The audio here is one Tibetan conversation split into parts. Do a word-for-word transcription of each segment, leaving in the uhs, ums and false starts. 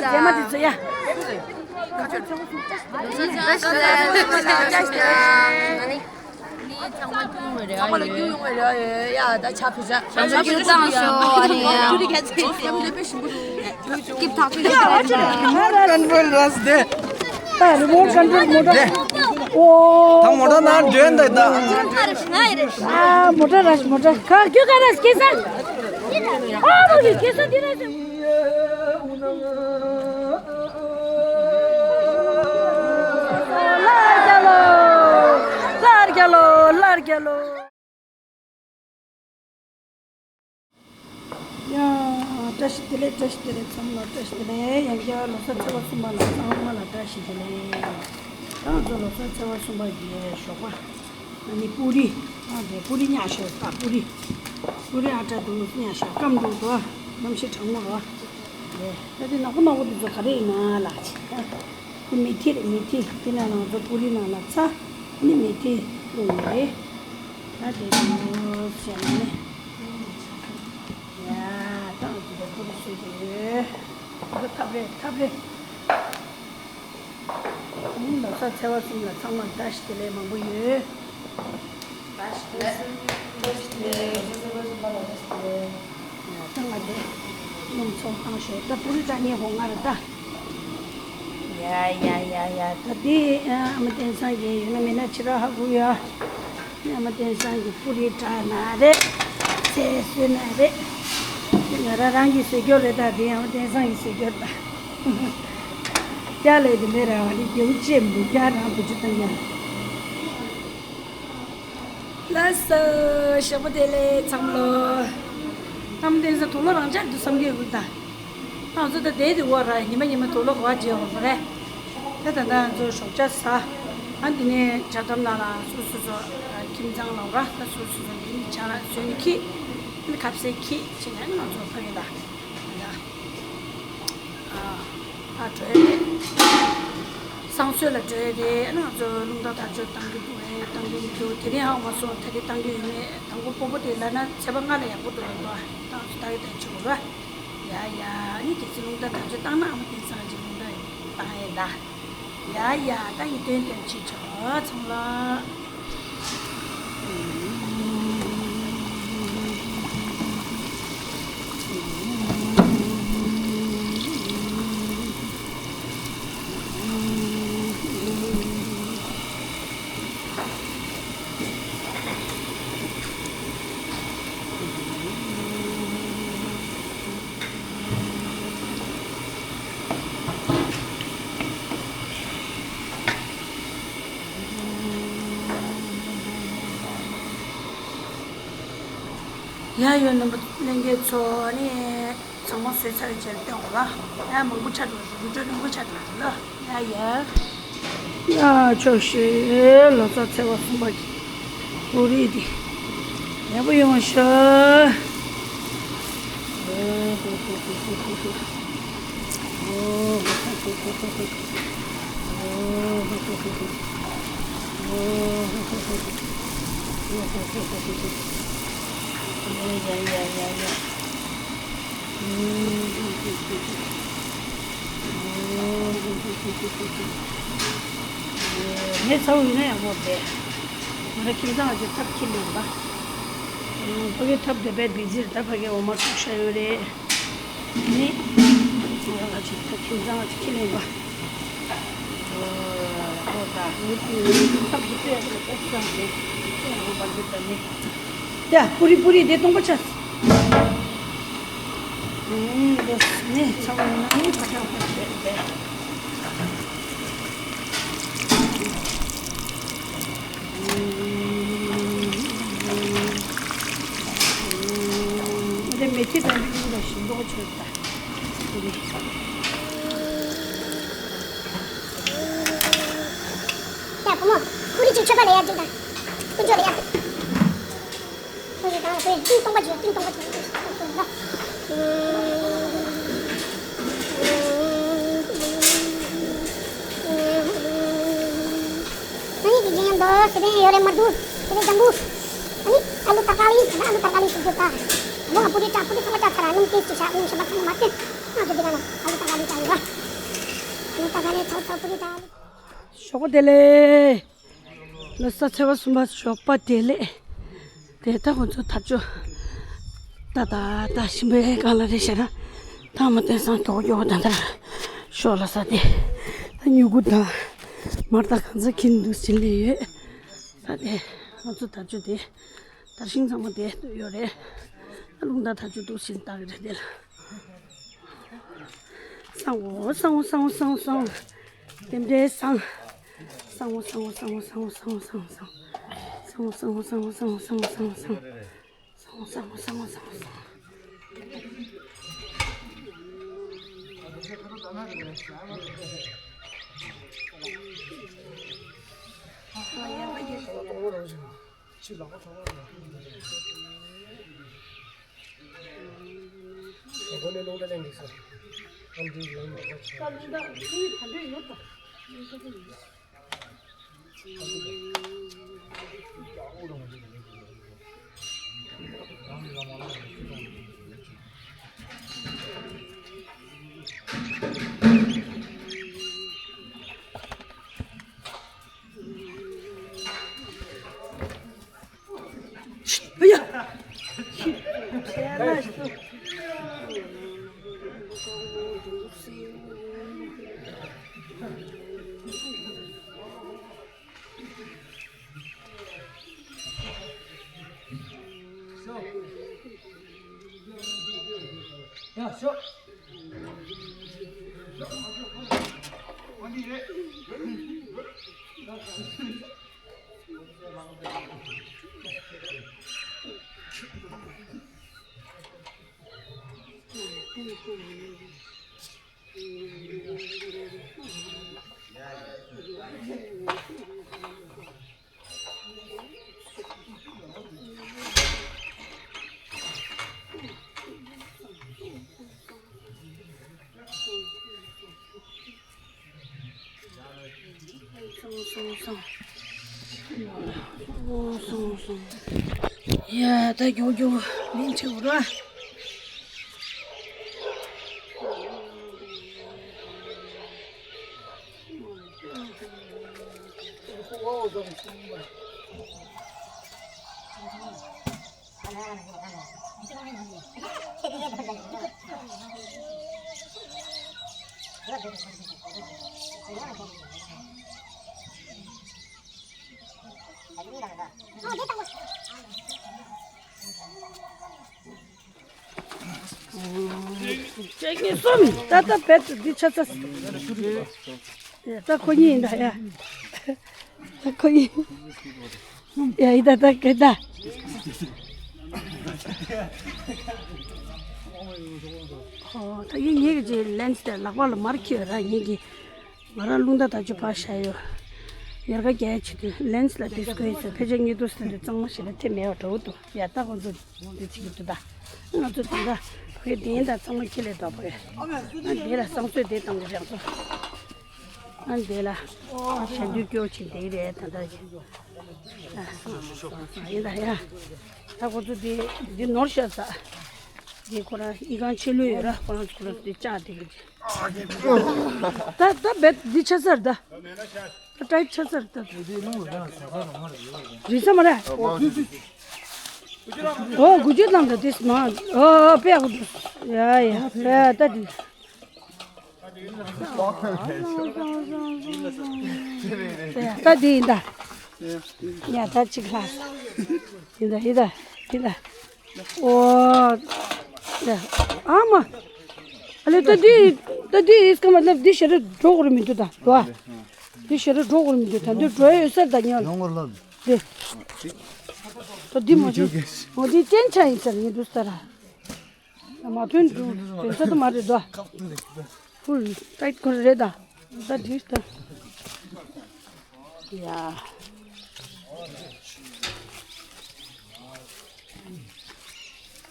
རྗེས་མ་དེ་ཚོ་ཡ། ཚང་མ་ལ་སྐྱུག་ཡོང་བའི་རེ་བ་ཡོད། ཡ་ད་ཆ་བུ་ཆ། རང་ཚོ་སྐྱུག་བཏང་ཤོག་ཨ་ནི་ཡ། སྐྱིབ་ཐག་ཆོད་ཡོད། Remote control མོ་ཊ། ཨོ། ད་མོ་ཊ་ནང་འདྲེན་འདུག་ད། ཨ་མོ་ཊ་ར་མོ་ཊ་ཁ་རྒྱུ་ག་ར་སྐྱེ་ས། ཨ་མོ་རྒྱུ་སྐྱེ་ས་འདི་ར། ལར་རྒྱ་ལོ། ལར་རྒྱ་ལོ། ལར་རྒྱ་ལོ། ཡ། བཀྲ་ཤིས་བདེ་ལེགས། བཀྲ་ཤིས་བདེ་ལེགས། ཚང་མ་ལ་བཀྲ་ཤིས་བདེ་ལེགས། ཡང་བསྐྱར་ལོ་གསར་ཚེས་པ་གསུམ་པ་ལ་ཚང་མ་ལ་བཀྲ་ཤིས་བདེ་ལེགས། ད་ང་ཚོ་ལོ་གསར་ཚེས་པ་གསུམ་པ་གི་ཞོགས་པ། ཨ་ནི་པུ་རི། ཨ་དེ་པུ་རི་ཉག་ཤོག་ད་པུ་རི། པུ་རི་ཨ་ཏྲ་འདུག་ཉག་ཤོག་སྐམ་འདུག་དོ། གནམ་གཤིས་གྲང་མོ་རོ། ཨེ། ད་དེ་ནག་པོ་ནག་པོ་འདི་ཚོ་ག་རེ་ཡིན་ན་ལ། ཁོ་མེ་ཐི་རེད། མེ་ཐི། དེ་ལ་ང་ཚོ་པུ་རི་ནང་ལ་ཚྭ། ཨ་ནི་མེ་ཐི་བླུགས་ཡོད་རེད། ད་དེ་ཚོ་བྱས་ནས། ཡ། ད་ང་ཚོ་དེ་པུ་རི་བཟོས་ཀྱི་ཡོད། ད་ཐབ་རེད། ཐབ་རེད། ཨ་ནི་ལོ་གསར་ཚེས་པ་གསུམ་ལ་ཚང་མར་བཀྲ་ཤིས་བདེ་ལེགས་མང་པོ་ཡོད། བཀྲ་ཤིས་བདེ་ལེགས། བཀྲ་ཤིས་བདེ་ལེགས། ད་ང་དེ་སྣུམ་ཚོང་བཏང་ཞོག་ད་པུ་རི་བཀྲ་ཉེ་ཧོ་ང་ར་ད། ཡ་ཡ་ཡ་ཡ། ད་དེ་ཨ་མ་བསྟན་སངས་ཀྱི་ཡོད་ན་མེད་ན་ཕྱི་ར་ཧ་གོ་ཡ། ཨ་མ་བསྟན་སངས་ཀྱི་པུ་རི་བཀྲ་ན་རེད། ཚལ་བཟོས་ན་རེད། ང་ར་རང་གིས་བཟོས་རྒྱུ་རེད། ད་དེ་ཨ་མ་བསྟན་སངས་ཀྱིས་བཟོས་རྒྱུ་རེད་ད། སྐྱ་ལས་དེ་འདྲ་ར་བ་ནི་རྒྱལ་པོ་ཅེས་མི་འདུག་སྐྱ་རང་བུ་ཆུ་བཏང་ཡ། ལགས་སོ། ཞོགས་པ་བདེ་ལེགས་ཚང་མ་ལོ། ཨ་མ་བསྟན་སངས་དུག་ལོག་རང་འཇགས་འདུག་བསམ་གྱི་ཡོད་ད། ང་ཚོ་ད་བསྡད་དེ་འོ་ར་ཉི་མ་ཉི་མ་དུག་ལོག་ག་བ་བརྗེ་འོ་མ་རེད། ད་ད་ལྟ་ང་ཚོ་ཞོགས་ཇ་ཟ། ཨ་འདི་ནས་ཇ་དམ་ནང་ལ་སོ་སོ་སོ་ཁྱིམ་ཚང་ལ་འོ་ར་ད་སོ་སོ་སོ་འདི་ནས་ཇ་ལ་བཟོས་ནས་ཁྱི། ཨ་ནི་ཁ་ཟས་ཁྱི་བྱས་ནས་ང་ཚོ་ཕ་གི་ལ་ཡ། ཨ་ཕར་འགྲོ་ཡ་རེད། བསང་གསོལ་ལ་འགྲོ་ཡ་རེད། ང་ཚོ་རླུང་རྟ་དར་ལྕོག་བཏང་གི་འདུག་ཨེ་བཏང་གི་མི་འདུག་དེ་རིང་ཧ་གོ་མ་སོང་། དེ་རིང་བཏང་གི་ཡོད་མེད། དང་པོ་སྤོ་བོ་དེ་ལབ་ན་ཚེས་པ་ལྔ་ལ་ཡག་པོ་འདུག་ལབ་འདུག་ད་ང་ཚོ་ལྟ་གི་ལྟ་གི་བྱེད་དགོས་ར། ཡ་ཡ། ཨ་ནི་གལ་སྲིད་རླུང་རྟ་དར་ལྕོག་བཏང་ན་ཨ་མ་བསྟན་སངས་ཀྱི་རླུང་རྟ་བཏང་ཡ་ད། ཡ་ཡ། ད་ཡིན་དོན་དོན་བྱེད་ཆོག་ཚང་མ་ལ། ཡ་ཡོད་རྣམ་པ་ལྷན་རྒྱས་ཚོ་ནི། ཚང་མ་བཟོས་ཚར་རྗེས་སྟོན་གོ་ལ། ཡ་མང་པོ་ཆགས་འགྲོ་རེད། བི་ཌིའོ་རིང་པོ་ཆགས་འགྲོ་རེད་ལ། ཡ་ཡ། ཡ་ཕྱོགས་བཞི་ལོ་གསར་ཚེས་པ་གསུམ་པ་གི་པུ་རི་དེ་ཡག་པོ་ཡོང་ཤག་ཡ་ཡ་ཡ་ཡ། ངས་ཚ་བོ་ཡིན་ན་ཡག་པོ་རེད། ང་རང་ཁྱིམ་ཚང་ལ་ཅིག་ཐབ་ཁྱི་ལེན་པ། ཕ་གི་ཐབ་དེ་པའི་བི་ཛིར་ད་ཕ་གི་འོ་མ་བཙུགས་བཞག་ཡོད་རེད། ནི། ང་རང་ལ་ཅིག་ད་ཁྱིམ་ཚང་ལ་ཅིག་ཁྱི་ལེན་པ། ཨོ་ད་ངས་ཁྱི་ལེན་ཐབ་ཀྱི་ཕུད་ཡག་གི་ཐབ་ཚང་རེད། ཨོ་བར་དུ་ད་ནི། ཡ་པུ་རི་པུ་རི་དེ་སྟོང་པ་ཆགས། ཨུམ། འདི་ནི་ཚ་བོ་ཡིན་ན་ནི་ཕ་ཁྱང་ཕ་ཁྱང་རེད། འདི་མེ་ཐི་དང་འདི་ཀུན་ལ་ཞིམ་པོ་ཆོད་ད། འདི་རེད། ཡ་བུ་མོ། ཀུ་རི་ཅིག་མཆོད་པ་ལས་ཡར་འཇུག་དང་། དཀོན་མཆོག་ལས་ཡར་འཇུག་ཁོང་གིས་གང་ལ་ཁོའི་ཏིང་སྟོང་པ་བརྗོད། ཏིང་སྟོང་པ་བརྗོད། ཏིང་སྟོང་པ་བརྗོད། ང་གཉིས་ཀྱི་ཡིན་ཡང་འདུག་དེ་རིང་ཡོད་རེད་མ་འདུག་དེ་རིང་ལྗང་གུ། ཨ་ནི་ཨ་ལུ་ཏར་ཀ་ལི་ཡིན་ད། ཨ་ལུ་ཏར་ཀ་ལི་ཞིག་རྒྱུག་ད། མོ་ང་པུ་རི་བཀྲ། པུ་རི་ཚང་མ་བཀྲ་ཚར་ར། སྣུམ་ཏོག་ཙམ་ཅིག་བཞག་སྣུམ་ཞིམ་པ་ཚང་མ་མ་བཏོན། ཞོགས་པ་བདེ་ལེགས། ལོ་གསར་ཚེས་པ་གསུམ་པ་ཞོགས་པ་བདེ་ལེགས། དེ་ད་ཁོ་ཚོ་དར་ལྕོག་ད་ད་ད་ཞིམ་པའི་སྒང་ལ་རེད་ཤག་ར། ཐང་མ་བསྟན་སང་མགྱོགས་མགྱོགས་ད་ད་ཤོག་ལ་ས་དེ་ད་མྱུ་གུ་དང་མར་དང་གང་ཚ་ཁྱིན་འདུག་ཟིན་ལེ་ཡོད། ད་དེ་ང་ཚོ་དར་ལྕོག་དེ་དར་ཤིང་ཚང་མ་དེ་ཡོད་རེད། ད་རླུང་དར་དར་ལྕོག་འདུག་ཟིན་ད་གི་རེད་དེ་ལ། སང་འོ་སང་འོ་སང་འོ་སང་འོ་སང་འོ། རྟེན་འབྲེལ་སང་། སང་འོ་སང་འོ་སང་འོ་སང་འོ་སང་འོ། ཕྱི་ལག་པ་ཚང་མ་ལ། ཁོ་ནས་རླུང་རྟ་ལེན་འདུག་ཟེར། ཨ་འདི་ལེན་མ་ཐག་ཆོད། ད་རླུང་རྟ་ཁོ་ཡི་ད་འདོད་ཡོད་ད། སོང་སོང་སོང་། ཡ་ད་མགྱོགས་མགྱོགས་ལིང་ཆེ་བོ་ར། ཅེ་ཉི་སུམ་ད་ལྟ་བེད་འདི་ཆ་ཚ། ད་ཁོ་གཉིས་ཡིན་ད་ཡ། ད་ཁོ་གཉིས། ཡ་ཡི་ད་ད་ག་ད། ཨོ་ད་ཡིན་ངེད་ཀྱི་ལན་སི་དེ་ལག་པ་ལ་མར་ཁྱེར་ར་ངེད་ཀྱི། ང་རང་རླུང་རྟ་དར་ལྕོག་ཕར་བཞག་ཡོད། ཡར་ག་རྒྱག་ཆེད་དུ་ལན་སི་ལ་དེ་སྐོས་ཟེར་ཕལ་ཆེར་ཉེ་དུ་ཟེར་དུ་གཙང་མ་ཞིག་ལ་ཐེ་མེད་པ་འདྲ་བོ་འདུག་ཡ་ད་ཁོང་ཚོ་འདི་ཚིག་གི་འདུག་ད། ང་ཚོ་དེ་འདྲ་ཕ་གི་དེ་ཡིན་ད་གཙང་མ་ཁྱེར་ལས་འདུག་ཕ་གི། ང་འདི་ལ་བསང་གསོལ་དེ་བཏང་གི་རང་ཚོ། ང་འདི་ལ་ཞལ་འདོན་སྐྱོར་ཆེད་དེ་རེད་ད་ད་ཡིན། ཡིན་ད་ཡ། ད་ཁོ་ཚོ་དེ་འདི་ནོར་ཤ་ཟ། དེ་ཁོ་རང་ཨི་ཁང་ཆེ་ལོས་ཡོད་ར་ཁོ་རང་ཚོ་ཁོ་རང་ཚོ་དེ་བཅག་དེ་གི། ད་ད་བེད་འདི་ཆ་ཚར་ད། ད་ཏྲའི་ཆ་ཚར་ད། རི་ས་མ་ར། ཨོ་དགུ་བཅུ་ཙམ་ད་དེ་སྨ། ཨོ་ཨོ་པེ་ཨ་ཁུ་དུ། ཡ་ཡ་པེ་ཨ་ད་དེ། ད་དེ་ཡིན་ད། ཡ་ད་ཅིག་ལྷག་ཡིན་ད་ཡིན་ད་ཡིན་ད། ཨོ། ཨ་མ། ཨ་ལེ་ད་འདི་ད་འདི་ཨིས་ཀ་མ་ལབ་འདི་ཞེ་དྲག་འགྲོ་དགོས་རེད་མི་འདུག་ད་རོ། འདི་ཞེ་དྲག་འགྲོ་དགོས་རེད་མི་འདུག་ད་འདི་འགྲོ་ཡ་ཡོད་ས་རེད་ད་ཉོ། ཡོང་གོ་ལབ། འདི། ད་འདི་མ་འདི་འོ་འདི་སྤྱན་ཆ་ཡིན་ས་རེད་ངས་འདུག་ས་ར། མ་ཐོན་འགྲོ་དོན་ས་ད་མ་རེད་ད། ཁུལ་ཏའིཊ་ཁོ་རེད་ད། ད་འདི་ད། ཡ།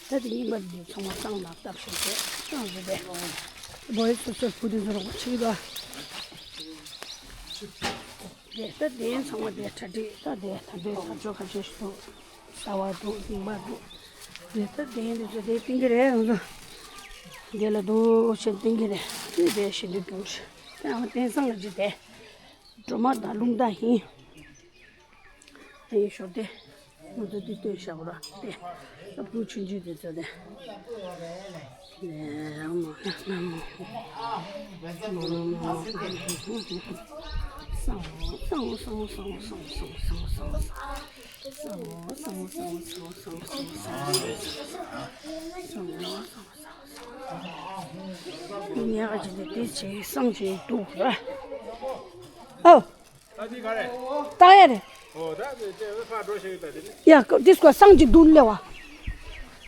ད་དེ་གཉིས་པ་འདི་ཚང་མ་གཙང་ནག་བཏབ་ཤོག་ཟེར་གཙང་ཟེར་ཏེ། བོད་སོ་སོའི་བུ་དེ་ཚོ་རོགས་ཆིག་ལ། དེ་ལྟ་དེ་ཚང་མ་དེ་གྲ་སྒྲིག་ད་དེ་ད་དེ་ད་ཅོ་ཁ་ཆེ་ཞིག་འདུག་ཟ་བ་འདུག་རྙིང་པ་འདུག་དེ་ལྟ་དེ་འདི་ཚོ་དེ་བཏིང་གི་རེད་ང་ཚོ། དེ་ལ་འདུག་ཞེས་བསྟན་གྱི་རེད། དེ་བས་ཞེ་འདོད་འདུག་དེ་ཡང་བསྟན་སང་ལ་ཅི་དེ། སྒྲོལ་མ་དང་རླུང་རྟ་ཡིན། དེ་ཡི་ཞོར་དེ། ང་ཚོ་འདི་སྟོན་བཞག་ར་དེ། ཨ་བུ་ཆུང་ཆུང་དེ་ཚོ་དེ། ཉག་ཅིག་དེ་དེ་བྱས་སང་བྱས་འདུག་ར། ཨོ། ད་འདི་ག་རེད། ད་ཡ་རེད། ཨོ་ད་དེ་དེ་ཕར་འགྲོ་ཤེས་ད་དེ་ནི། ཡ་ཀ་འདི་སྐོར་སང་ཅིག་འདུག་ལེ་བ།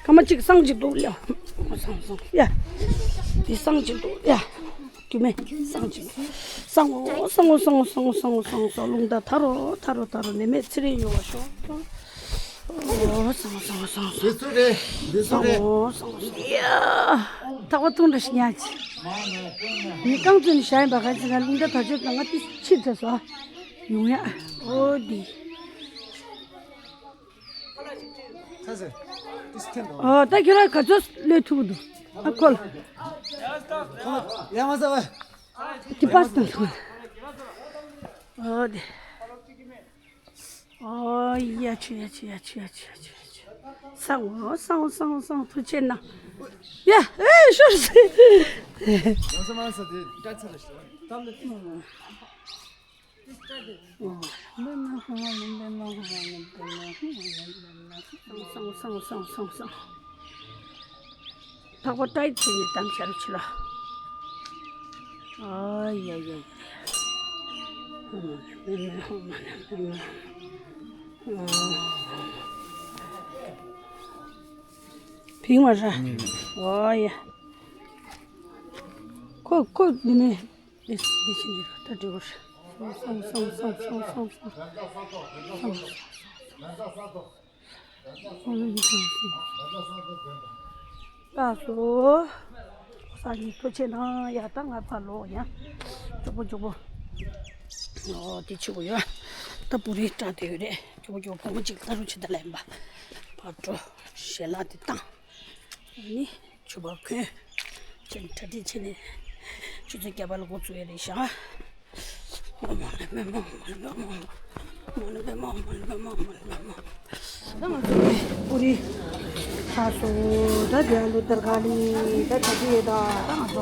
ཀ་མ་ཅིག་སང་ཅིག་འདུག་ལེ་བ། སང་སང་ཡ། འདི་སང་ཅིག་འདུག་ཡ། རྒྱུ་མེད་སང་ཅིག་སང་སང་སང་སང་སང་སང་རླུང་རྟ་ཐ་རོ་ཐ་རོ་ཐ་རོ་ནད་མེད་ཚེ་རིང་ཡོང་བ་ཤོག་ཨོ་སང་སང་སང་སང་། འདི་ཚོ་རེད། འདི་ཚོ་རེད། སང་སང་ཡ། ཐག་པ་ཐུང་འདྲ་ཞིག་ཉག་ཅིག་ངས་རྐང་བཙུགས་ནས་བཞག་ཡིན་པ་ག་ཚོད་ང་རླུང་རྟ་ཐག་ཆོད་ཀྱང་ང་དེ་ཕྱིར་ཚར་སོང་། ཡོང་ཡ། ཨོ་འདི། ཨོ་ད་ཁྱོད་རང་ག་ཚོད་གློད་ཐུབ་འདུག་ཨ་ཁོ་ལ། ཡ་མ་ཟ་བ། དེ་པར་དང་ཐུག་ཨོ་དེ། ཨོ་ཡ་ཆུ་ཡ་ཆུ་ཡ་ཆུ་ཡ་ཆུ་ཡ་ཆུ་ཡ་ཆུ། སང་ཨོ་སང་ཨོ་སང་ཨོ་སང་ཐུགས་ཆེ་གནང་། ཡ་ཨེ་ཤོར་སི། ཡ་མ་ཟ་བ་དེ་ད་ཚ་རེ་ཤི། ཐག་པ་ཏའི་ཚེ་ནི་དམ་ཤར་ཆུ་ལ། ཨ་ཡ་ཡ་ཡ། ཧོ་མ་ནི་ཧོ་མ་ནི་ཧོ་མ་ནི་ཧོ་མ་ནི། ཕིང་མ་ར། ཨ་ཡ། ཁོ་ཁོ་འདི་ནི། འདི་འདི་ཕྱི་ནས་ད་འགྲིག་གོ། སོང་སོང་སོང་སོང་སོང་སོང་སོང་། ལགས་སོ། ས་ཉིད་ཐུགས་ཆེ་གནང་། ཡ་ད་ང་ཕར་ལོག་ཡ། མགྱོགས་པོ་མགྱོགས་པོ། ཨོ་དེ་ཆུ་བོ་ཡོད། ད་པུ་རི་སྐྲག་དེ་ཡོད་རེད། མགྱོགས་པོ་མགྱོགས་པོ་བུ་མོ་གཅིག་ལྟ་རུ་ཆུ་ད་ལེན་པ། ཕར་འགྲོ། ཞལ་ལག་དེ་བཏང་། ཨ་ནི་ཆུ་བར་འཁོད། ཁྱོད་གྲ་སྒྲིག་བྱས་ནས་ཆུ་ཚོད་བརྒྱད་པ་ལ་འགོ་བཙུགས་ཡོད་རེད་ཤག་ད་ང་ཚོ་པུ་རི་ཁ་སོ་ད་རྒྱ་ལུ་དར་ག་ལི་ད་གྲ་སྒྲིག་ཡོད། ད་ད་ང་ཚོ་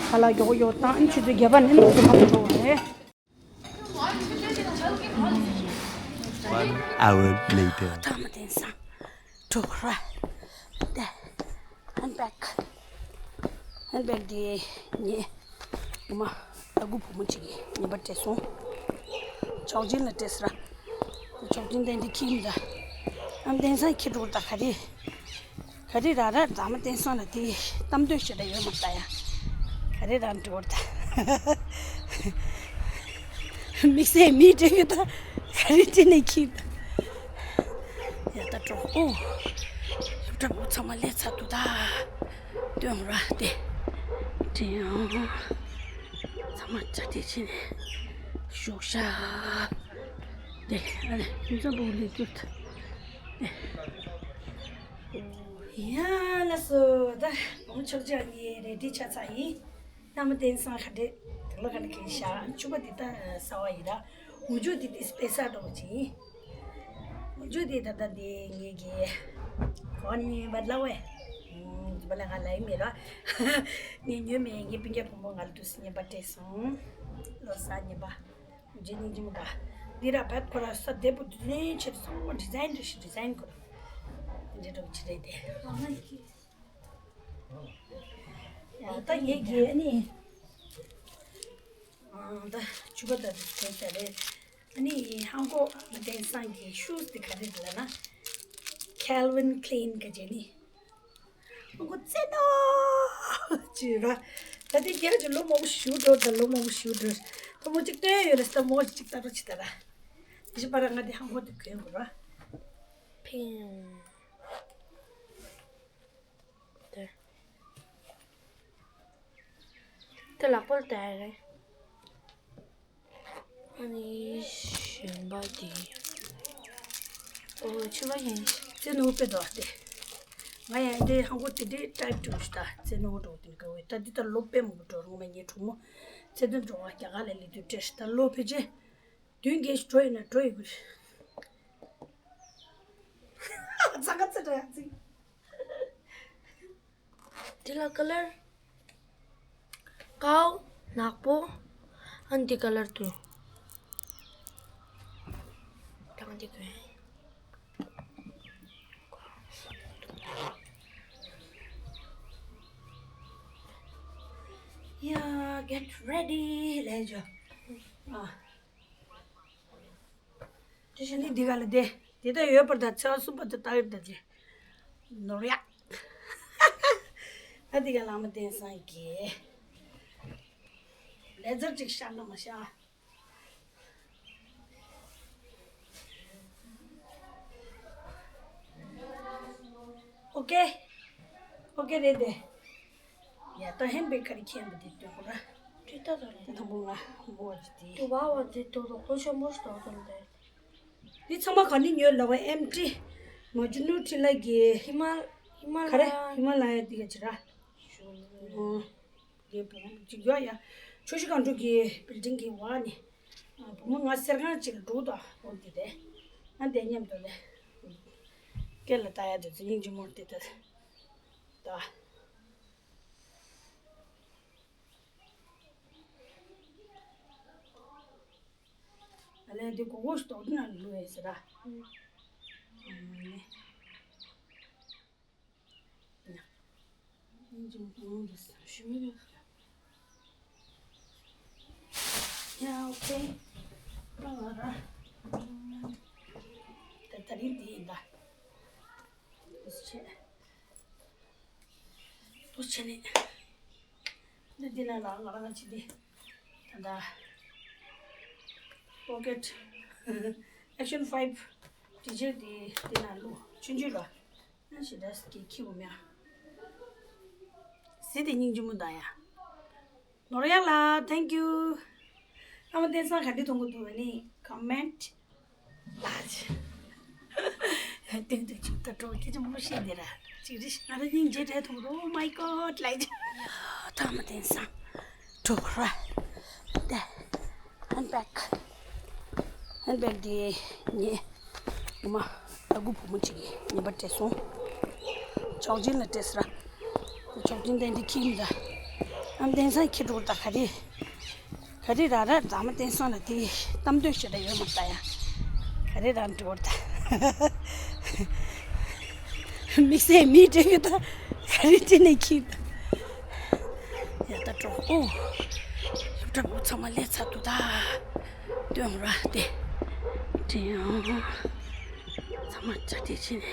ཁ་ལག་མགྱོགས་པོ་མགྱོགས་པོ་བཏང་། ཨ་ནི་ཆུ་ཚོད་བརྒྱད་པ་ནས་ནང་ཚོ་མ་འགྲོ་བ་རེད། One hour later. ཐ་མ་དེང་སང་གྲོགས་ར། དེ། ཧན་བེག་ཧན་བེག་དེ་ངས་ངོ་མ་ཨ་ཁུ་བུ་མོ་གཅིག་གིས་ངའི་པར་སྤྲད་སོང་། ཆོག་མཆན་ལ་སྤྲད་ཟེར། ཆོག་མཆན་དེ་འདི་ཁྱིམ་ད། ཨམ་དེང་སང་ཁྱི་གྲོགས་ད་ག་རེ། ག་རེ་ར་ར་རྫ་མ་བསྟན་སོང་ལ་དེ་གཏམ་འདོད་ཞེ་དྲག་ཡོད་མ་རེད་ད་ཡ། ག་རེ་རང་འགྲོ་བར་ད། དམིགས་བསལ་མི་སྤྲད་ཡོད་ད། ག་རེ་སྤྲད་ནས་ཁྱི་ད། ཡ་ད་འགྲོ་ཨོ། སློབ་གྲྭ་པོ་ཚང་མ་སླེབས་ཚར་འདུག་ད། སྟོན་ར་དེ། དྲན་ཨང་། ཚང་མ་གྲ་སྒྲིག་བྱས་ནས་བཞུགས་ཤག་དེ་ཨ་ནི་ཁྱིམ་ཚང་པོ་སླེབས་འདུག་ད། དེ། ཡ་ལགས་སོ། ད་བུ་མོ་ཆོག་ཅག་གི་རེ་ཌི་ཆགས་ཚར་ཡིན། ཐ་མ་དེང་སང་ག་འདྲས་དུག་ལོག་ག་འདྲས་གྱོན་ཤག་ཕྱུ་པ་འདི་ད་གསར་པ་ཡིན་ར། འོག་འཇུག་འདི་དེ་དཔེ་གསར་འདྲ་པོ་ཅིག་ཡིན། འོག་འཇུག་འདི་ད་ལྟ་འདི་ངེད་ཀྱི་གོ་ནི་བ་ལ་ཝེ། འདི་བ་ལ་ང་ལ་ཡིན་མེད་ར། ངས་ཉོས་མེད། ངའི་སྤུན་ཀྱག་བུ་མོ་ང་ལ་དུས་སུ་རྔན་པ་སྤྲད་སོང་། ལོ་གསར་རྔན་པ། རྗེས་ནས་རྗེས་མ་པ། འདི་ར་བད་ཁོ་ར་ས་བདེ་པོ་འདི་ནས་ཆེར་སོང་། ཌི་ཛའིན་འདྲ་ཞིག་ཌི་ཛའིན་ཁོ་ར། འདི་འདྲ་ཅི་རེད་དེ། ཡ་ད་ངེད་ཀྱི་ཨ་ནི། ཨ་ད་ཕྱུ་པ་ད་དུ་གོན་ས་རེད། ཨ་ནི་ཧང་གོ་ང་དེང་སང་གི་ཤུ་ཛི་དེ་ག་རེ་རེད་ལབ་ན། Calvin Klein ག་ཅེ་ནི། ཧང་གོ་རྩེ་ནོ་ཅི་ར། ད་དེ་རྒྱ་ཅི་ལོ་མང་པོ་ཞུ་འགྲོ། ད་ལོ་མང་པོ་ཞུ་འགྲོ། ད་མོ་གཅིག་སྟོན་ཡོད་ལ་ད་མོ་གཅིག་ལྟ་རོགས་བྱེད་ད་ར། དེ་བཞིན་པ་ར་ང་དེ་ཧང་གོ་དེ་གོན་དགོས་ར། ཕིང་། དེ། དེ་ལག་པར་བལྟ་ཡ་རེད། ཨ་ནི་གཞན་པ་དེ། ཨོ་ཕྱུ་པ་ཡིན། རྩེ་ནོར་དཔེ་འདུག་སྟེ། ང་ཡང་འདི་ཧང་གོ་དེ་འདྲའི་ཊའིབ་འགྲོ་ཞིག་ད་ཚེ་ནོར་འགྲོ་དེ་འགའ་བའི་ད་འདི་ད་ལོ་དཔེ་མང་པོ་འགྲོ་རུང་མ་ངའི་གྲོགས་མོ་ཚེ་བརྟན་འགྲོ་བ་རྒྱ་གར་ལ་ལི་དུས་བྲེས་ཤིག་ད་ལོ་ཕལ་ཆེར་བདུན་བརྒྱད་ཞིག་འགྲོ་ཡིན་ན་འགྲོ་ཡི་གུ་ཚ་ག་ཚ་འདྲ་ཡང་ཚིག་འདི་ལ་ཀ་ལར་ཀའོ་ནག་པོ། ཨ་འདི་ཀ་ལར་དུ་དང་འདི་གོན། Yeah, get ready. ལས་འཇོ། ཨ། དེ་བཞིན་ནི་འདི་ག་ལ་བསྡད། དེ་ལྟར་ཡོད་པར་ད་ཚེ་བ་གསུམ་པ་དེ་ལྟ་གི་ད་ཅི། ནོར་ཡག་ཨ་འདི་ག་ལ་མ་བསྟན་སང་གི། ལེ་ཛར་ཅིག་ཤར་ན་མ་ཤར། ཨོ་ཀེ། ཨོ་ཀེ་རེད་དེ། ཡ་ད་ཧེན་བེག་ག་རེ་ཁྱེར་འདུག་དེ་སྟོན་ཁོ་ར། ཁྲིད་ད་ད་རེད། དེ་དང་པོ་ང་མོ་བ་ཅི་དེ། དུ་བ་བ་དེ་དོ་དོ་ཁོ་ཆེན་པོ་ཞིག་དོ་དོ་དེ། འདི་ཚང་མ་ག་ནས་ཉོས་ལབ་པ་ཨེམ་ཊི། མ་ཇུ་ནུ་ཁྲི་ལ་གི། ཧི་མ། ཧི་མ་ལ་ཡ། ག་རེ་ཧི་མ་ལ་ཡ་འདི་ག་ཅི་ར། ཞུ། ཨོ། ལས་བུ་མོ་གཅིག་ཡོད་ཡ། ཆུ་བཞི་སྒང་དྲུག་གི་བིལ་ཌིང་གི་འོག་ནས། ཨ། བུ་མོ་ང་གསེར་ཁང་གཅིག་ལ་འགྲོ་དང་འོ་འདི་རེད། ཨ་འདི་མཉམ་དུ་ལས། སྐེ་ལ་བཏགས་ཡ་དེ་ཚོ་སྙིང་རྗེ་མོ་དེ་ད། ད། ཨ་ལས་འདི་གོ་གོ་ཞིག་དོག་ནང་ལུས་ཡ་ཟེར་ར། ཨ་ནི། ཡ། ཨོ་ཁེ། ད་ང་ར། ད་ད་རིང་འདི་ཡིན་ད། འདུ་བྱེད། འདུ་བྱེད་ནི། འདི་འདི་ན་ལ་ང་རང་ཅི་འདི། ད་ད། པོ་ཀེ་ཊི། ཨེག་ཤན་ཕའིབ། ཊི་ཤར་ཊི་འདི་འདི་ན་ལུ། ཆུང་ཆུང་ལ། ཨ་ཞེ་དྲག་གི་ཁྱི་བུ་མེ། ཟི་དེ་སྙིང་རྗེ་མོ་ད་ཡ། ནོར་ཡ་ལ་thank you། ཨ་མ་བསྟན་སང་ག་འདྲ་མཐོང་གི་འདུག་ནི་ཀོ་མེན་ཊི་ལ། ཏིག་ཏིག་ཅིག་ད་འགྲོ་ཁྱི་ཆུང་མོ་ཤེས་འདི་ར། ཅིག་རེ་ང་ར་སྙིང་རྗེ་འདྲ་མཐོང་གི་འདུག Oh my God ལ། ད་ཨ་མ་བསྟན་སང་འགྲོ་ར། ད། ཧན་བེག་ཧན་བེག་འདི་ངས་ངོ་མ་ཨ་ཁུ་བུ་མོ་གཅིག་གིས་ཉིན་པར་སྤྲད་སོང་། ཆོག་མཆན་ལ་སྤྲད་ཟེར། ཆོག་མཆན་དེ་འདི་ཁྱི་མི་འདྲ། ཨ་མ་བསྟན་སང་ཁྱི་འགྲོ་ད་ག་རེ། ག་རེ་ར་ར་ཨ་མ་བསྟན་སང་ལ་དེ་གཏམ་འདོད་ཞེ་དྲག་ཡོད་མ་རེད་ད་ཡ། ག་རེ་ར་འགྲོ་ད། དམིགས་བསལ་མི་འདྲ་གི་ད། ག་རེ་ཅི་ནས་ཁྱི་ད། ཡ་ད་འགྲོ་ཨོ། སློབ་གྲྭ་པོ་ཚང་མ་སླེབས་ཚར་འདུག་ད། སྟོན་ར་དེ། དྲན་ཨང་། ཚང་མ་བཅར་འདྲི་བྱས་ནས་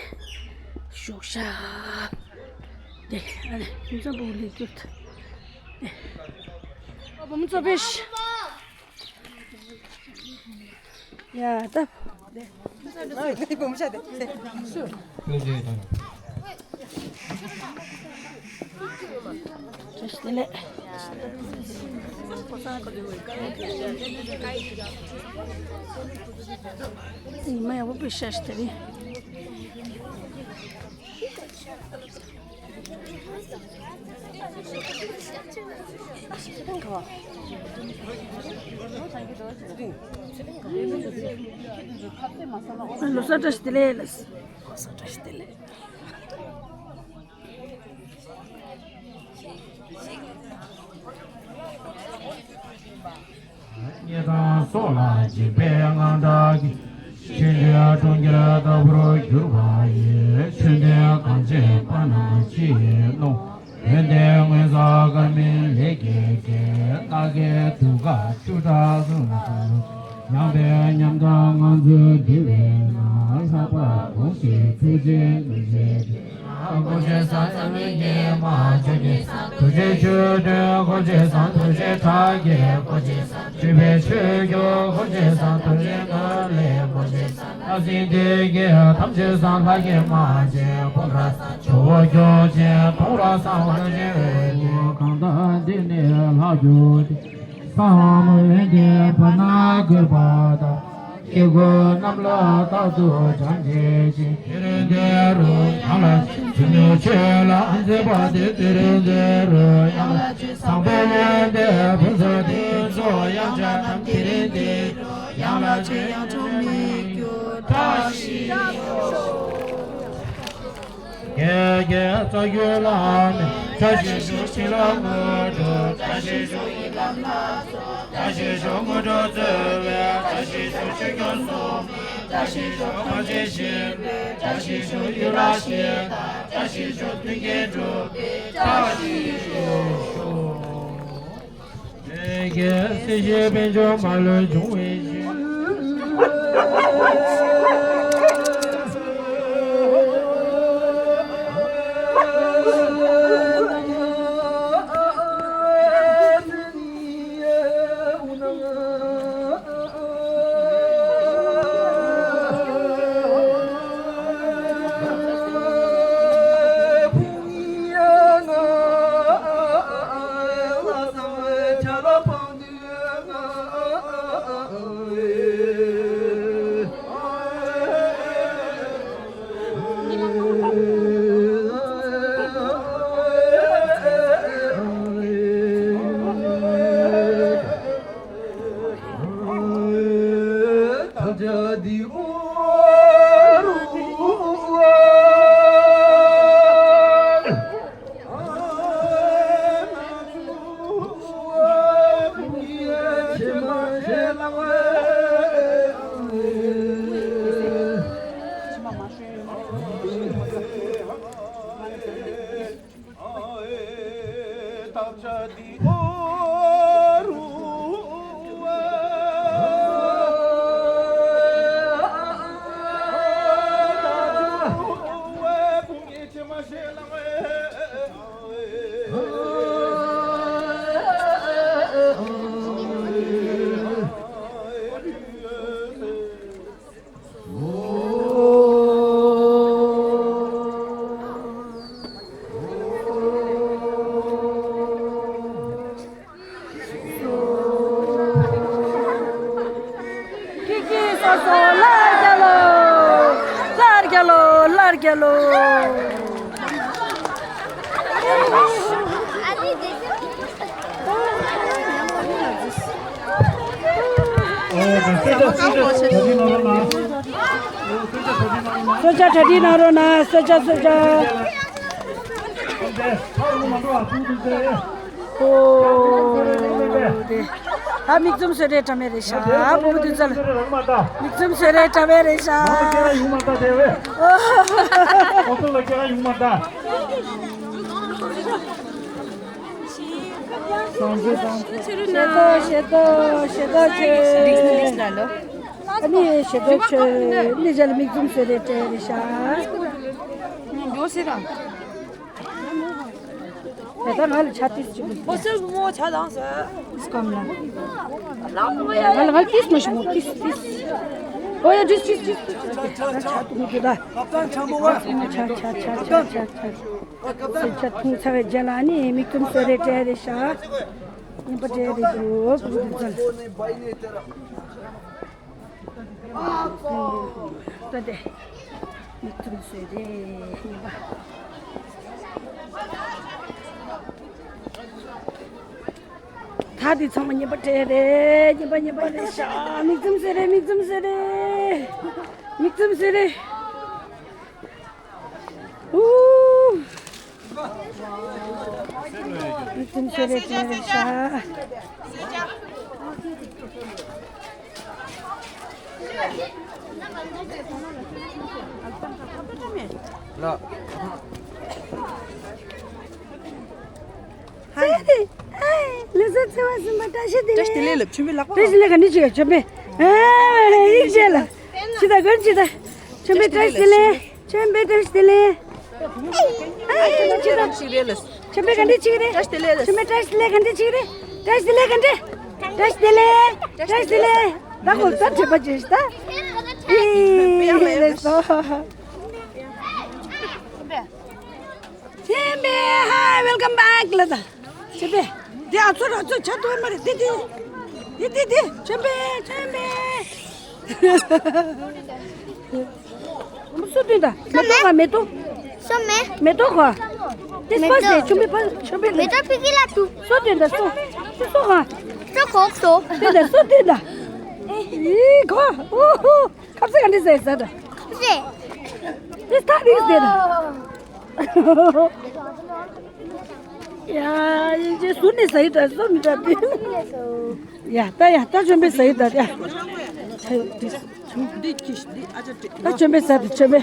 བཞུགས་ཤག་དེ་ཨ་ནི་ཁྱིམ་ཚང་པོ་ལས་རྒྱུ་དེ། ཨ་བུ་མོ་ཚོ་ཕེབས། ཡ་ད། བཀྲ་ཤིས་བདེ་ལེགས། ཉི་མ་ཡག་པོ་བྱས་ཤག་ཤི་ད་རེད། ལོ་གསར་བཀྲ་ཤིས་བདེ་ལེགས། ལོ་གསར་བཀྲ་ཤིས་བདེ་ལེགས། ཉེས་དང་སོགས་ལ་འཇིགས་པའི་དངངས་སྐྲག་གིས། ཕྱི་ལུས་གྲོང་ཁྱེར་ལྟ་བུར་གྱུར་པ་ཡི། ཆོས་འདི་གང་བྱེད་པ་ན་ཅི་ཡིས་ནོ། ཡོན་ཏན་མངོན་སུམ་དཀར་མིན་ལེགས་བརྒྱན་ཅན། རྣ་བརྒྱད་དུག་ཁ་བཅུ་ཕྲག་གསུམ་ལ། མྱངས་པའི་ཉམས་དང་ངང་ཚུལ་འདུལ་བའི་ལྷ། ལྷག་པར་དགོངས་ཤིག་ཐུགས་རྗེའི་རྡོ་རྗེ་དེ། གོ་ཆ་སངས་རྒྱས་མ་ཆོས་ཀྱི་སངས། རྡོ་རྗེ་ཆོས་སྒྲོན་གོ་ཆ་སངས། རྡོ་རྗེ་ཕྲག་བརྒྱད་གོ་ཆ་སངས། སྤྲུལ་པའི་ཆོས་སྐྱོང་གོ་ཆ་སངས། རྡོ་རྗེ་ནོར་ལྷས་གོ་ཆ་སངས། སྣང་སྲིད་སྡེ་བརྒྱད་ཐམས་ཅད་སངས། ལྷ་སྐྱེས་མ་སྐྱེས་སྤོམ་ར་སངས། ཇོ་བོ་སྐྱོབ་ཆེན་སྤོམ་ར་སངས། རྡོ་རྗེ་འོད་ཀྱི་གང་དག་འདི་ནི་ལྷག་གྱུར་ཏེ། ས་འམ་འོན་ཏེ་བར་སྣང་བཀོད་པ་དང་། སྐྱེ་དགུ་རྣམས་ལ་རྟག་ཏུ་སྦྱང་བྱེད་ཅིང་། དེ་རིང་འདི་རུ་ཡང་ལ་ཞིག་ཚུལ་མིན་ཆོས་ལ་མཛད་པ་དེ། དེ་རིང་འདི་རུ་ཡང་ལ་ཞིག་བཟང་པོ་ཡོན་ཏན་ཕུན་ཚོགས་དེ་ཚོགས་ཡང་བྱ་རྣམས། དེ་རིང་འདི་རུ་ཡང་ལ་ཞིག་ཡང་བྱུང་མི་འགྱུར། བཀྲ་ཤིས་ཤོག། རྒྱལ་བརྒྱད་རྩ་བརྒྱུད་བླ་མའི་བཀྲ་ཤིས་ཤོག། བྱིན་རླབས་དངོས་གྲུབ་བཀྲ་ཤིས་ཤོག། ཡི་དམ་ལྷ་ཚོགས་བཀྲ་ཤིས་ཤོག། དངོས་གྲུབ་སྩོལ་བའི་བཀྲ་ཤིས་ཤོག། ཆོས་སྐྱོང་སྲུང་མའི་བཀྲ་ཤིས་ཤོག། ཐམས་ཅད་མཁྱེན་པའི་བཀྲ་ཤིས་ཤོག། ཡུལ་ལ་གཤེགས་དང་བཀྲ་ཤིས་ཤོག། མཐུན་རྐྱེན་སྒྲུབ་པའི་བཀྲ་ཤིས་ཤོག། ལས་ཀྱི་སྲིད་ཞིའི་དཔལ་འབྱོར་མ་ལུས་འབྱུང་བའི་ཕྱིར། ཀི་ཀི་སོ་སོ་ལར་རྒྱ་ལོ། ལར་རྒྱ་ལོ། ལར་རྒྱ་ལོ། གསོལ་ཇ་གྲ་སྒྲིག་གནང་རོགས་གནང་། གསོལ་ཇ་གྲ་སྒྲིག་གནང་རོགས་གནང་། གསོལ་ཇ་གསོལ་ཇ། ཨོ་དེ། ད་མིག་བཙུམ་གསོལ་རས་འདྲ་མེད་རེད་ཤག། བུ་མོ་དུས་ཚོད་མིག་བཙུམ་གསོལ་རས་འདྲ་མེད་རེད་ཤག། ཨོ། བཟང་ཞེ་བཟང་ཞེ། ཞེ་ཏོག་ཞེ་ཏོག་ཞེ་ཏོག་ཆེ། ཨ་ནི་ཞེ་ཏོག་ཆེ། ནི་ཇལ་མིག་བཙུམ་ཟེར་རེ་སྤྲད་རེ་ཤག། ཡོ་སི་ར། ད་ལྟ་ང་ལ་ཆ་ཏིས་ཅིག་མི་འོ་སེ་བུ་མོ་ཆ་དང་ཟེར། སྐམ་ལ། ང་ལ་ང་ལ་ཏིས་མ་ཞིག་མོ་ཏིས་ཏིས། ཨོ་ཡ་ཏིས་ཏིས་ཏིས་ཏིས། ཆ་ཏུ་མི་འདུག་ད། ཆ་ཆ་ཆ་ཆ་ཆ་ཆ། སེམས་ཆ་ཐུང་ཚ་བའི་རྗེས་ལ་ནི་མིག་བཙུམ་གསོལ་རས་སྤྲད་རེ་ཤག། ཉིན་པ་སྤྲད་རེ་འདུག་བུ་དུ་ཚོན། ད་དེ་མིག་བཙུམ་གསོལ་རས་ཉིན་པ། ད་དེ་ཚང་མ་ཉིན་པ་སྤྲད་རེ་ཉིན་པ་ཉིན་པ་རེ་ཤག། མིག་བཙུམ་གསོལ་རས་མིག་བཙུམ་གསོལ་རས། མིག་བཙུམ་གསོལ་རས། ཨུ། མིག་བཙུམ་གསོལ་རས་སྤྲད་རེ་ཤག། ལགས། ཧའི། ལགས་སོ། བརྩེ་བ་ཟིན་པ་བཀྲ་ཤིས་བདེ་ལེགས། བཀྲ་ཤིས་བདེ་ལེགས་ལབ། ཆོས་འཕེལ་ལགས་པ། བཀྲ་ཤིས་བདེ་ལེགས་ག་འདྲ་བྱེད་ཡ། ཆོས་འཕེལ། ཨེ། ཡིག་བྱས་ལ། ཅི་ད་གར་ཅི་ད། ཆོས་འཕེལ་བཀྲ་ཤིས་བདེ་ལེགས། ཆོས་འཕེལ་བཀྲ་ཤིས་བདེ་ལེགས། ཨེ། ཅི་ད། ཆོས་འཕེལ་ག་འདྲ་བྱེད་ཀྱི་རེད། བཀྲ་ཤིས་བདེ་ལེགས་ལབ། ཆོས་འཕེལ་བཀྲ་ཤིས་བདེ་ལེགས་ག་འདྲ་བྱེད་ཀྱི་རེད། བཀྲ་ཤིས་བདེ་ལེགས་ག་འདྲ། བཀྲ་ཤིས་བདེ་ལེགས་ག་འདྲ། བཀྲ་ཤིས་བདེ་ལེགས། བཀྲ་ཤིས་བདེ་ལེགས། ད་ཁོ་ད་དྲན་པ་བརྗེད་ཤག་ད། ཨེ། ལགས་སོ། ཆོས་འཕེལ། Hi, welcome back ལ་ད། ཆོས་འཕེལ། འདི་ཨ་ཚོ་ར་ཚོ་ཆ་ཏོ་མ་རེད། འདི་འདི། འདི་འདི་འདི། ཆོས་འཕེལ། ཆོས་འཕེལ། སུ་སྟོན་ད། མེ་ཏོག་ག་མེ་ཏོག་སོ་མེ། མེ་ཏོག་ག་དེ་མེ་སྤ་ཏོག་སེ་ཆུམ་པའི་པ་ཆུམ་པའི་མེ་ཏོག་ཕི་ཀི་ལ་ཏུ། སོ་སྟོན་ད་སོ། སོ་སོ་ག་སོ་གོག་སོ། སྟོན་ད་སོ་སྟོན་ད། ཨི་ག་ཨོ་ཧོ། ཁབ་ས་ག་འདི་ཟེར་ཟ་ད། ཟེ། དེ་སྟག་རིགས་ཟེར་ད། ཡ་ཡིན་ཅེ་ཟུར་ནས་ཟ་ཡི་ད་སོ་མི་ད་དེ། ཡ་ད་ཡ་ད་ཆོམ་པའི་ཟ་ཡི་ད་ཡ། ད་ཆོམ་པའི་ཟ་ད་ཆོམ་པའི།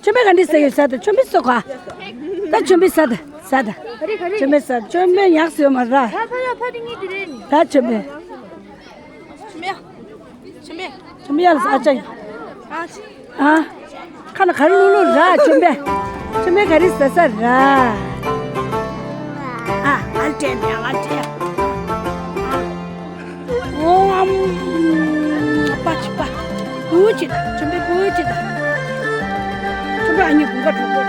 ཆོམ་པའི་ག་འདི་ཟ་ཡི་ཟ་ད་ཆོམ་པའི་སོ་ག་ད་ཆོམ་པའི་ཟ་ད་ཟ་ད། ཆོམ་པའི་ཟ་ད་ཆོམ་པའི་ཡག་སོ་མ་ར། ད་ཆོམ་པའི། ཆུམ་ཡ། ཆུམ་ཡ་ལ་ཨ་ཅག་ཨ། ཁ་ན་ག་རེ་ལུ་ལུ་ར་ཆུམ་པས། ཆུམ་པས་ག་རེ་ཟ་ས་ར། ཨ་ཨ་ལ་དྲན་ཨ་ལ་དྲན། ཨོ་ཨམ། པ་ཆི་པ། བུ་ཆི་ད་ཆུམ་པས་བུ་ཆི་ད། ཆུམ་པས་ཨ་ནི་བུ་ག་གྲོགས་པོ།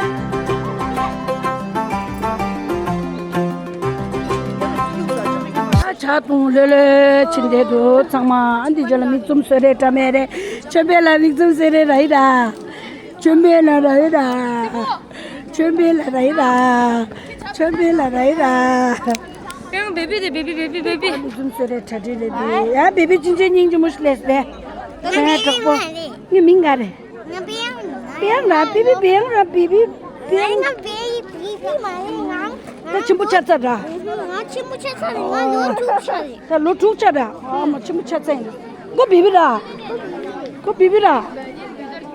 ཆ་དུང་ལྷོད་ལྷོད་ཕྱིན་བསྡད་འདུག་ཚང་མ་ཨ་འདི་ཇོ་ལ་མིག་བཙུམ་བཟོ་རེད་འདྲ་མེད་རེད། ཆོམ་པའི་ལ་མིག་བཙུམ་བཟོ་རེད་ར་ཡི་ད། ཆོམ་པའི་ལ་ར་ཡི་ད། ཆོམ་པའི་ལ་ར་ཡི་ད། ཆོམ་པའི་ལ་ར་ཡི་ད། ཡང་བེ་བི་རེད་བེ་བི་བེ་བི་བེ་བི། མིག་བཙུམ་བཟོ་རེད་གྲ་སྒྲིག་རེད་འདི་ཡ་བེ་བི་ཅིན་ཅན་སྙིང་རྗེ་མོ་ཞིག་ལས་སྡེ། ཁྱེད་གྲོགས་པོ། ངའི་མིང་ག་རེད། ང་པེ་ཡང་ལ། པེ་ཡང་ར་པེ་པེ་པེ་ཡང་ར་པེ་པེ་པེ་ཡང་། ང་པེ་པེ་པེ་མ་རེད་ང་། ད་ཆེན་པོ་ཆགས་ཚར་ར། ང་ཆེན་པོ་ཆགས་ཚར་རེད་ང་ལོ་དྲུག་ཆགས་རེད། ད་ལོ་དྲུག་ཆགས་ར་ཨ་མ་ཆེན་པོ་ཆགས་ཚར་ཡིན། ཁོ་བེ་བི་ར། ཁོ་བེ་བི་ར།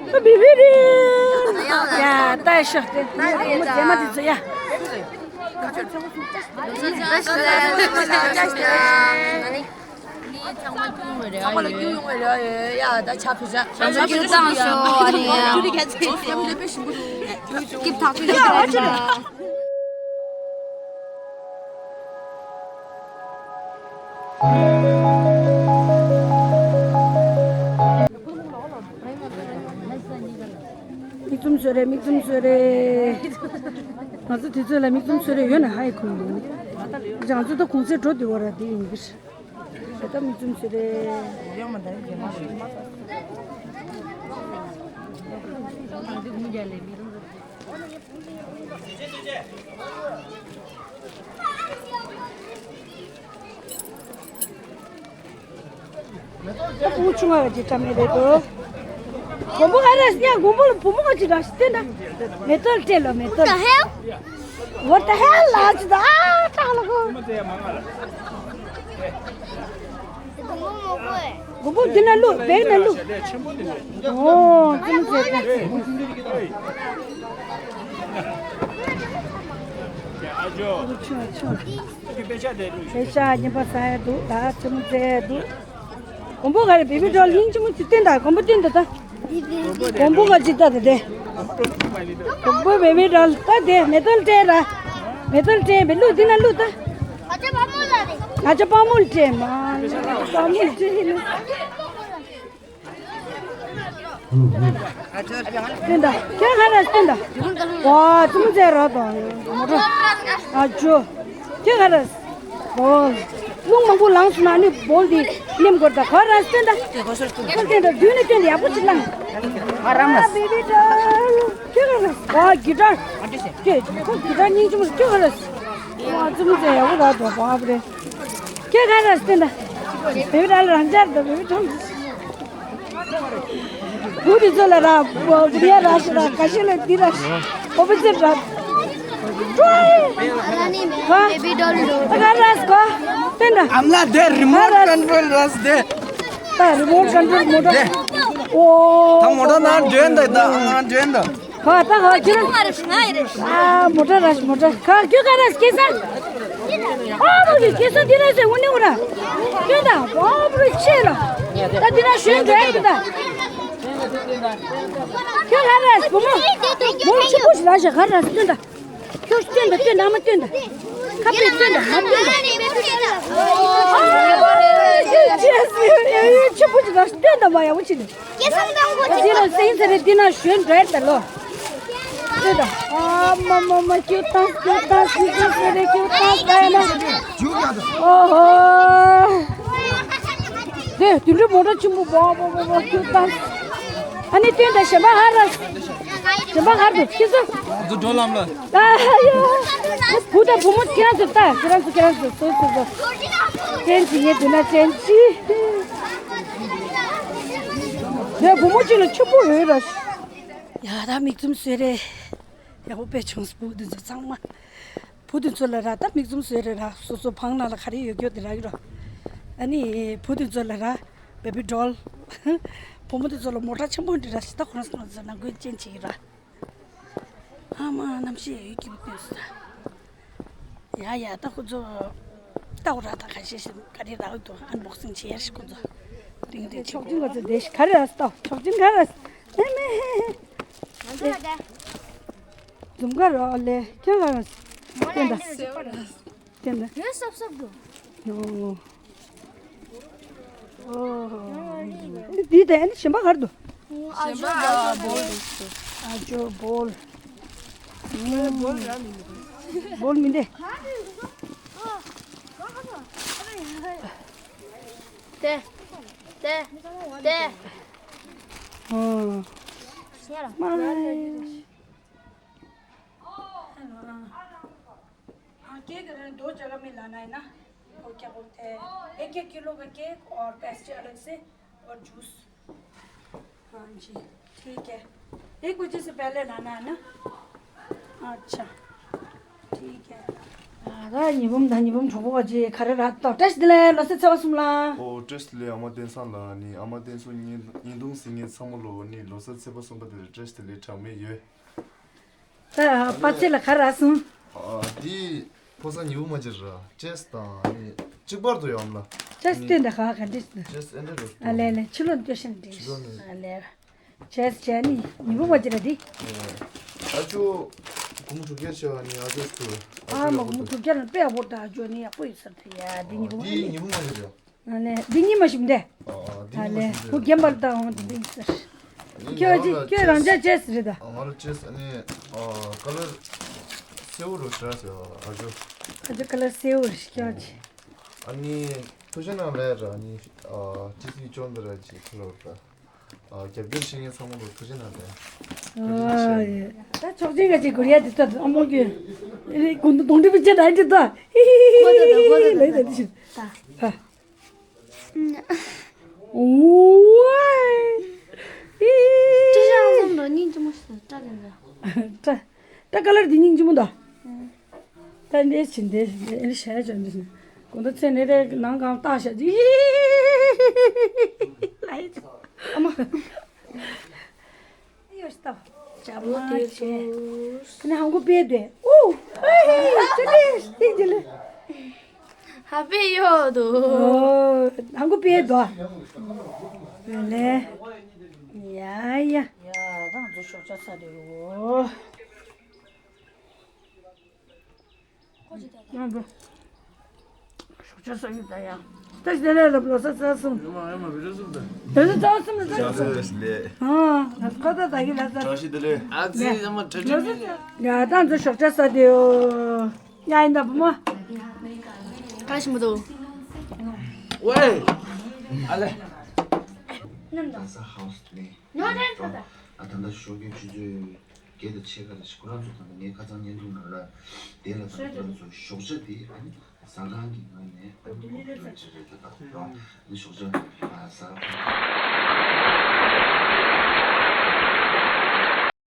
ཁོ་བེ་བི་རེད། ཡ་ད་ཤོག་དེ་ངོ་མ་རྫས་མ་དེ་ཚོ་ཡ། ཚང་མ་སྐྱུར་ཡོང་བའི་རེ་བ་ཡོད། ཡ་ད་ཆ་ཕུ་ཆ། ང་ཚོ་སྐྱུར་བཏང་ཤོག་ཨ་ནི་ཡ། སྐྱུར་ག་ཚོད་སྐྱུར་ཐག་ཆོད་ཀྱི་རེད། མིག་བཙུམ་བཟོས་རེད། མིག་བཙུམ་བཟོས་རེད། ང་ཚོ་དུས་ཚོད་ལ་མིག་བཙུམ་བཟོས་རེད་ཡོད་ན་ཧ་ཡི་ཁུངས་འདུག་ང་ཚོ་ད་གུང་སེང་འགྲོ་དུས་བ་ར་དེ་ཡིན་གྱི་རེད། ད་མིག་བཙུམ་བཟོས་རེད། ད་བུ་ཆུང་བ་ཅིག་འཁྲབ་ནི་རེད་དོ། མགོན་པོ་ག་རེ་སྙམ། མགོན་པོ་ལ་བུ་མོ་ག་ཅིག་ར་ཞིག་བསྟན་ད། མེ་ཏོག་སྤྲད་ལོ་མེ་ཏོག What the hell? What the hell ལ་ཅི་ད་ཨ་ཏག་ལ་གོ། མགོན་པོ་འདི་ན་བླུག་བེག་ན་བླུག་ཨོ་ཙི་མོ་ཙེ་ད། ཨ་ཅོ་ཨ་ཅོ། དཔེ་ཆ་ཉན་པ་ཟ་ཡ་འདུག་ད་ཙི་མོ་ཙེ་འདུག་མགོན་པོ་ག་རེ་བེ་བི་ཌོལ་སྙིང་རྗེ་མོ་ཅིག་བསྟན་ད། མགོན་པོ་བསྟན་ད་ད། མགོན་པོ་ག་ཅིག་ད་ད་དེ། མགོན་པོ་བེ་བི་ཌོལ་ད་དེ་མེ་ཏོག་སྤྲད་ར། མེ་ཏོག་སྤྲད་བེ་བླུག་འདི་ན་བླུག་ད། ང་ཅག་པ་མོ་ལ་རེད། ང་ཅག་པ་མོ་ལ་སྤྲད་མ། པ་མོ་ལ་སྤྲད་ལ། སྟོན་ད། ཁྱེད་ག་རེ་སྟོན་ད། ཝ་ཙི་མོ་ཙེ་ར་དང་མོ་ཊ། ཨ་ཅོ། ཁྱེད་ག་རེ། ཨོ། རླུང་མང་པོ་ལངས་སོང་ན་ནི་བོལ་འདི་ནེམ་དགོས་ད་ག་རེ་སྟོན་ད། ཁྱེད་སྟོན་ད་བདུན་ནས་སྟོན་ད་ཡག་པོ་ཅིག་བླངས། ཨ་ར་མ། ཨ་བེ་བི་ཌོལ། ཁྱེད་ག་རེ། ཝ་གི་ཊར། ཁྱེད་ཁོ་གི་ཊར་སྙིང་རྗེ་མོ་ཁྱེད་ག་རེ། ཝ་ཙི་མོ་ཙེ་ཡག་པོ་ར་དང་བ་བ་རེ། ཁྱེད་ག་རེ་སྟོན་ད། བེ་བི་ཌོལ་རང་འཇགས་ད་བེ་བི་ཌོལ། བུ་དེ་ཚོ་ལ་ར། བུ་ཡ་ར་ཤི་ར་ཀ་ཤི་ལ་དི་ར་ཤི། ཨོ་བི་ཚི་ར། ཧ། ཨ་ག་ར་སྐོ། སྟོན་ད། ཨམ་ལ་དེ་རི་མོ་ཊི་ཀོན་ཊོལ་ར་སི་དེ། ད་རི་མོ་ཊི་ཀོན་ཊོལ་མོ་ཊ། ཨོ། ད་མོ་ཊ་ནང་འདྲེན་ད་ད་ནང་འདྲེན་ད། ཧ་ད་ཧ་ཁྱེད་རང་། ང་རེད་ང་རེད། ཨ་མོ་ཊ་ར་ཤི་མོ་ཊ། ཁ་ཁྱོད་ག་ར་སྐྱེ་ས། ཨ་བུ་རི་སྐྱེ་ས་འདི་ར་སེ་འུ་ནི་འུ་ར། ཁྱོད་ད་ཨ་བུ་རི་ཆེ་ལ། ད་འདི་ར་ཞོན་འགྲོ་ཡ་ཡིན་ད། ཁྱོད་ག་ར་བུ་མོ། མོ་ཆེ་པོ་ཞིག་ལ་ཞག་ག་ར་སྟོན་ད། ཁྱོད་སྟོན་ད་སྟོན་ད་ཨ་མ་སྟོན་ད། ཁ་པེ་སྟོན་ད་མ་སྟོན་ད། ཨ་ཆེ་པོ་ཞིག་ལ་སྟོན་ད་མ་ཡག་པོ་ཅིག་ལ། སྐྱེ་སོང་དང་གོ་ཅི། འདི་ལ་སེང་ཟེར་རེད། འདི་ན་ཞོན་འགྲོ་ཡ་ད་ལོ། ཨེ་ད། ཨ་མ་མ་མ་ཀྱུ་ཏང་ཀྱུ་ཏང་ཀྱུ་ཏང་ཟེར་རེད། ཀྱུ་ཏང་ད་ཡ་ན། ཨོ་ཧོ། ཨེ། དུད་འགྲོའི་མོ་ཊ་ཆེན་པོ་བོ་བོ་བོ་བོ་ཁྱོད་བཏང་། ཨ་ནི་སྟོན་དང་གཞན་པ་ཧར་ར། གཞན་པ་ཧར་དུ་ཁྱེད་ཚོ། ང་ཚོ་འགྲོ་ལམ་ལ། ཨ་ཡོ། བུ་དང་བུ་མོ་ཁྱེད་རང་ཚོ་ལྟ། ཁྱེད་རང་ཚོ་ཁྱེད་རང་ཚོ་སོ་སོ་སོ། ཅན་ཅི་ཡེ་དུ་ན་ཅན་ཅི། ངའི་བུ་མོ་གཅིག་ལ་ཆེན་པོ་ཡོད་ར། ཡ་ད་མིག་བཙུམ་བཟོས་རེད། ཡག་པོ་དཔེ་བྱུང་སོང་། བུ་དེ་ཚོ་ཚང་མ། བུ་དེ་ཚོ་ལ་ར་ད་མིག་བཙུམ་བཟོས་རེད་ར། སོ་སོ་བང་ནང་ལ་ག་རེ་ཡོད་རྒྱུ་དེ་རག་གི་རོ། ཨ་ནི་བུ་དེ་ཚོ་ལ་ར་བེ་བི་ཌོལ། བུ་མོ་དེ་ཚོ་ལ་མོ་ཊ་ཆེན་པོ་འདྲ་ར་ཞིག་ད་ཁོ་རང་ཚོ་ནང་ཁུལ་ཅན་བྱེད་ཀྱི་ར། ཨ་མ་རྣམ་ཤེས་ཡོད་ཀྱི་བུ་དེ་ཚོ། ཡ་ཡ་ད་ཁོ་ཚོ་ལྟ་བུ་ར་ད་ག་ཤེས་ཤིག་ག་རེ་རག་འདུག་ཨན་བོག་སིང་བྱེད་ཡར་ཞིག་ཁོ་ཚོ། ཏིང་ཏིང་ཆོག་ཅིང་ག་ཚོད་དེ་ཤིག་ག་རེ་ར་ལྟ་ཆོག་ཅིང་ག་རེ་ར། ཨེ་མེ། ང་ཚོ་ལ་དེ། འཛུམ་དཀར་རོ་ཨ་ལེ་ཁྱོད་ལ་ར། མོ་ལ་ཡ་འདི་ར་ཞིག་པ་ར། ཡོད་སོབ་སོབ་འདུག་ཨོ། ཨོ། འདི་དེ་ཨ་ནི་གཞན་པ་གར་འདུག་ཨ་ཇོ་བོལ། ཨ་ཇོ་བོལ། བོལ་མི་འདུག་དེ། དེ། དེ། ཨོ། ཨ། हाँ, केक रहे, दो जगह में लाना है ना? और क्या बोलते हैं, एक एक किलो का केक और पेस्ट्री अलग से और जूस। हाँ जी, ठीक है। एक बजे से पहले लाना है ना? अच्छा, ठीक है। ད་ཉི་འབུམ་དང་ཉི་འབུམ་གྲོགས་པོ་བ་ཅི་ག་རེ་ར་ཏོ་བཀྲ་ཤིས་བདེ་ལེགས། ལོ་གསར་ཚེས་པ་གསུམ་ལ། ཨོ་བཀྲ་ཤིས་བདེ་ལེགས། ཨ་མ་བསྟན་བཟང་ལ་ནི་ཨ་མ་བསྟན་སྲུང་ཉིན་ཉིན་དུང་སྲིད་ངེད་ཚང་མ་ལོ་ནི་ལོ་གསར་ཚེས་པ་གསུམ་པ་དེ་ལ་བཀྲ་ཤིས་བདེ་ལེགས་གྲངས་མེད་ཡོད། ད་པ་ཚེ་ལ་ག་ར་སོང་། ཨ་འདི་ཕོ་གསར་ཉི་འབུམ་མ་ཅི་ར་ཅེས་དང་ནི་གཅིག་པར་དུ་ཡོང་ལ། ཅེས་སྟོན་ད་ག་ག་འདྲི་ཞིག་ཅེས་ཨེ་འདྲ་རུ། ཨ་ལེ་ལེ་ཕྱི་ལོ་འདོད་ཤིན་འདྲི། ཕྱི་ལོ་ནི། ཨ་ལེ། ཅེས་བྱས་ནི་ཉི་འབུམ་མ་ཅི་ར་འདི། ཨ་ཅོ་གུམ་དྲུག་བརྒྱ་ཆེ་བ་ནི་ཨ་ཅོ་སུ། ཨ་མ་གུམ་དྲུག་བརྒྱ་ལ་དཔེ་ཡག་པོ་ད་ཨ་ཅོ་ནི་ཡག་པོ་ཡོད་ས་རེད་ཡ། འདི་ཉི་འབུམ་འདི་ཨ་ནི། ཉི་འབུམ་མ་ཅི་ར། ཨ་ལེ། འདི་གཉིས་མ་ཞིག་འདི། ཨ་འདི་ཨ་གཉིས་ལེ། མ་ཞིག་ཁུ་འདི། རྒན་པར་ད་འོང་འདི་འདི་ཟེར། ཨ་ནི་ཁྱོད་ང་ཅི་ལ་ཁྱོད་རང་ཅག་ཅེས་རེད་ད། ཨ་ང་ལ་ཅེས་ཨ་ནི་ཨ་ཀ་ལར་སེའུ་རུ་ཤ་ཟེར་ཨ་ཅོ། ཨ་ཅོ་ཀ་ལར་སེའུ་རུ་ཤ་ཅི། ཨ་ནི་ཐུགས་རྗེ་གནང་ལེ་ར་ཨ་ནི་ཨ་ཅི་སི་ཅོན་ད་ར་ཅི་ཁ་ལོར་ད། ཨ་རྒྱབ་སྐྱོར་བྱེད་མཁན་ཚང་མ་ལ་ཐུགས་རྗེ་གནང་ལེ། ཨ་ཡེ། ད་ཆོག་མཆན་ག་ཅིག་གོ་རི་ཡ་འདི་ལྟ་ཨ་མོ་གི། ཨེ་གུང་དུ་གདོང་འདྲེ་པི་ཅེ་ད་འདི་ལྟ། ཧི་ཧི་ཧི་ཧི་ལེ་ད་འདི་ཤི། ད། ད། ཨུའི། ཀྲི་ཤང་ཙམ་ལོ་སྙིང་རྗེ་མོ་ཞིག་ད་དེ་འདྲ། ད་ད་ཀ་ལར་འདི་སྙིང་རྗེ་མོ་ད། ད་འདི་ཕྱིན་འདི་འདི་ཤ་ཅོ་འདི་ནི་གོང་ད་ཚེ་ནི་རེ་ནང་གང་བཏགས་ཤ་ཅིག་ལ་ཡི་ཨ་མ། ཡོ་ཤི་ཏོ། ཇ་མ་ཆེ། ཁ་ནས་ཧང་གོ་པེ་དེ། ཨུ། ཧེ་ཧེ་ཧེ། ཅི་ལེ་ཧེ་ཅི་ལེ། ཧ་པེ་ཡོད་དོ། ཨོ། ཧང་གོ་པེ་དོ། ཡོད་ལེ། ཡ་ཡ། ཡ་ད་ང་ཚོ་ཞོགས་ཇ་ཟ་དེ་ཡོད། ཞོགས་ཇ་ཟ་ཡི་ད་ཡ། ད་ཞི་ལེ་ལབ་ལོ་ས་ས་སུམ། ཡོད་མ་ཡོད་མ་བི་རི་སུམ་ད། ལོ་ས་ས་སུམ་ལ་ས་སུམ། ཨ་ཁ་ད་ད་གི་ལ་ས། བཀྲ་ཤིས་བདེ་ལེགས། ཨ་ཙི་ཡ་མ་བཀྲ་ཤིས་བདེ་ལེགས། ཡ་ད་ང་ཚོ་ཞོགས་ཇ་ཟ་དེ་ཡོད། ཡ་ཡིན་ད་བུ་མོ། བཀྲ་ཤིས་མོ་དོ། ཝེ། ཨ་ལེ། ནམ་ད། ད་ས་ཧའུ་སི་ནས། ཉོ་དྲན་ཚོ་ད། ཨ་ད་ལྟ་ཞོགས་ཀྱི་ཆུ་ཚོད་བརྒྱད་དང་ཕྱེད་ཀ་རེ་ཞིག་ཁོ་རང་ཚོ་ད་ལྟ་ངའི་ཁ་སང་བརྙན་ཐུང་ནང་ལ་དེ་ལ་ད་ལྟ་ཁོ་རང་ཚོ་ཞོགས་ཇ་དེ་ཨ་ནི་ཟ་ཁང་གི་ངོས་ནས་ཨ་ནི་ཁོ་ཚོ་ཅི་རེད་ད་ད་ཁོ་རང་ནི་ཞོགས་ཇ་ཨ་ཟ།